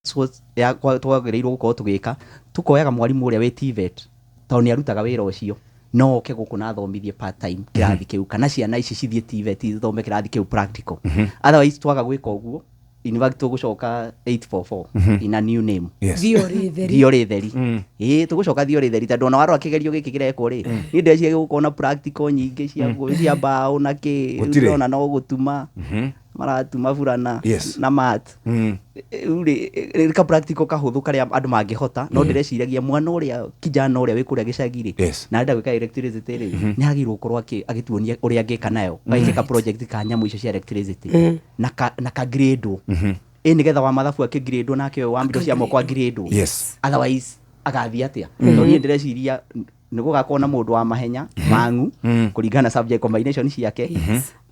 Ya twagĩrĩirwo gũkorwo tũgĩka, tũkoyaga mwarimũ ũrĩa wĩ TVET, tondũ nĩ arutaga wĩra ũcio, no oke gũkũ na athomithie part time kĩrathi kĩu, kana ciana ici cithiĩ TVET ithome kĩrathi kĩu practical. Otherwise twaga gwĩka ũguo, in fact tũgũcoka 844 in a new name. Theory theri. Theory theri. Ĩĩ, tũgũcoka theory theri, tondũ ona warora kĩgerio gĩkĩ kĩrekwo rĩ, niĩ ndĩreciria gĩgũkorwo na practical nyingĩ cia mbaũ na kĩ. Rĩu Gũtirĩ. ndĩrona no gũtuma maratuma burana na mat. Rĩu rĩ, ka practical kahũthũ karĩa andũ mangĩhota, no ndĩreciragia mwana ũrĩa, kijana ũrĩa wĩ kũrĩa gĩcagi rĩ, na arenda gwĩka electricity rĩ, nĩ agĩrĩirwo gũkorwo agĩtuonia ũrĩa angĩka nayo, agĩka ka project ka nyamũ icio cia electricity na ka grade ĩ, nĩgetha wa mathabu akĩgrĩndwo, nake ũyũ wa indo cia moko agrĩndwo. Otherwise agathiĩ atĩa? Tondũ niĩ ndĩreciria nĩ gũgakorwo na mũndũ wa mahenya mang'u kũringana na subject combination ciake.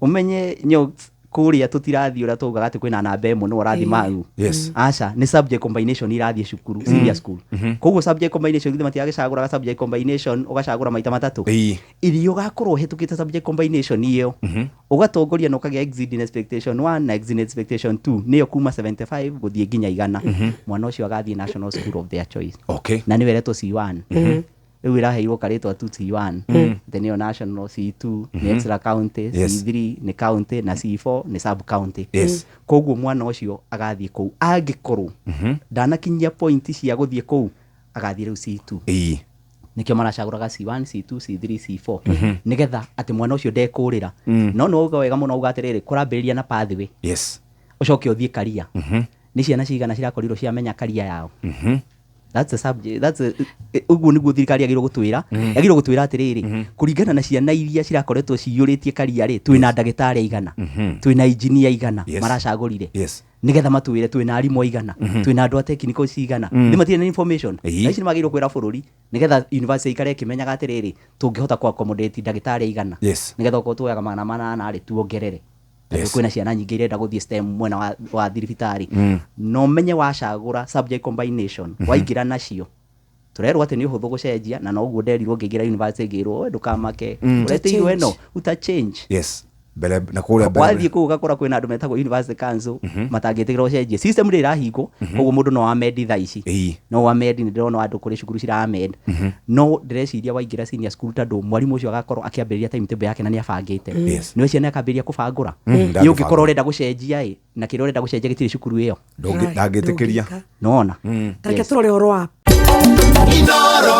Ũmenye nyoks kũrĩa tũtirathiĩ ũrĩa taugaga atĩ kwĩna namba ĩmwe nĩwe ũrathiĩ mang'u. Aca, nĩ subject combination irathiĩ cukuru, senior school. Koguo subject combination githĩ matiragĩcagũraga subject combination, ũgacagũra maita matatũ? Iria ũgakorwo ũhĩtũkĩte subject combination ĩyo, ũgatongoria na ũkagĩa exceeding expectation 1 na exceeding expectation 2, nĩyo kuma 75 gũthiĩ nginya 100, mwana ũcio agathiĩ national school of their choice. Na nĩwe ĩretwo C1. Rĩu ĩraheirwo karĩtwa tu C1, then nĩyo national, C2 nĩ extra county, C3 nĩ county na C4 nĩ sub county. Koguo mwana ũcio agathiĩ kũu, angĩkorwo ndanakinyia point cia gũthiĩ kũu, agathiĩ rĩu C2. Nĩkĩo maracagũraga C1, C2, C3, C4, nĩgetha atĩ mwana ũcio ndekũrĩra. No nĩ wauga wega mũno, uga atĩrĩrĩ, kũrambĩrĩria na pathway, ũcoke ũthiĩ career. Nĩ ciana cigana cirakorirwo ciamenya career yao? That's a subject, ũguo nĩguo thirikari yagĩrĩirwo gũtwĩra, atĩrĩrĩ, kũringana na ciana iria cirakoretwo ciyũrĩtie career rĩ, twĩna ndagĩtarĩ aigana, twĩna engineer aigana, maracagũrire, nĩgetha matwĩre twĩna arimũ aigana, twĩna andũ a technical cigana. Nĩ matirĩ na information. Na ici nĩ magĩrĩirwo kwĩra bũrũri, nĩgetha university ikare ĩkĩmenyaga atĩrĩrĩ, tũngĩhota kũ accommodate ndagĩtarĩ aigana, nĩgetha okorwo tuoyaga 800 rĩ, tuongerere. Tondũ kwĩna ciana nyingĩ irenda gũthiĩ STEM mwena wa thibitarĩ. No menye wacagũra subject combination, waingĩra nacio, tũrerwo atĩ nĩ ũhũthũ gũcenjia, na noguo nderirwo ngĩingĩra university, ngĩrwo, "We ndũkamake, ũretĩirwo ĩno uta change." Yes, mbere na kũrĩa mbere. Wathiĩ kũu ũgakora kwĩna andũ metagwo university council matangĩtĩkĩra ũcenjie. System rĩ ĩrahingwo, koguo mũndũ no amend thaa ici. No amend, nĩ ndĩrona andũ kũrĩ cukuru cira amend. No ndĩreciria waingĩra senior school, tondũ mwarimũ ũcio agakorwo akĩambĩrĩria timetable yake na nĩ abangĩte, nĩwe ciana akambĩrĩria kũbangũra. Nĩ ũngĩkorwo ũrenda gũcenjia ĩ, na kĩrĩa ũrenda gũcenjia gĩtirĩ cukuru ĩyo. Ndangĩtĩkĩria. Ndũngĩka. Nona. Tareke tũrore ũhoro wa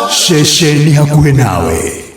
Ceceni hakuhĩ nawe.